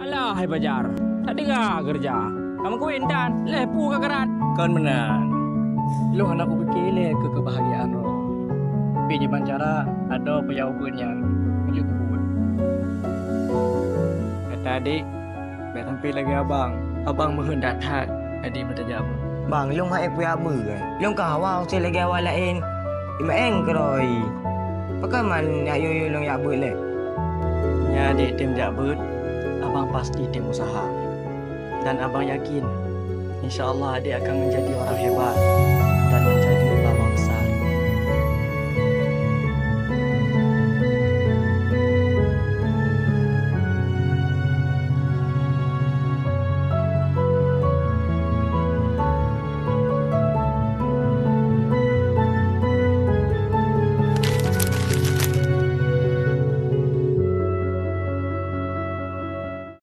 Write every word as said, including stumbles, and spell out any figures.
Alah, hai Fajar, tak teuga keureuja. Kamoe kawén tan, lheuh peue ka karat. Kon meunan. Lôn hana kupike lé keu keubahgiaan droe. Pih kiban cara adoe peue nyang ubeut nyan, meujeuet keu buet. Gata adik, bék sampai lagée abang. Abang meuheuet that-that adik meutajak beuet. Bang, lôn han ék kujak beuet. Lôn ka hawa use lagée awak laén. Imaeng keuroi. Pakon man jak yue-yue lôn jak beuet lé? Meunyo adik tem jak beuet, abang pasti tem useuha. Dan abang yakin, insya Allah adik akan menjadi orang hebat dan menjadi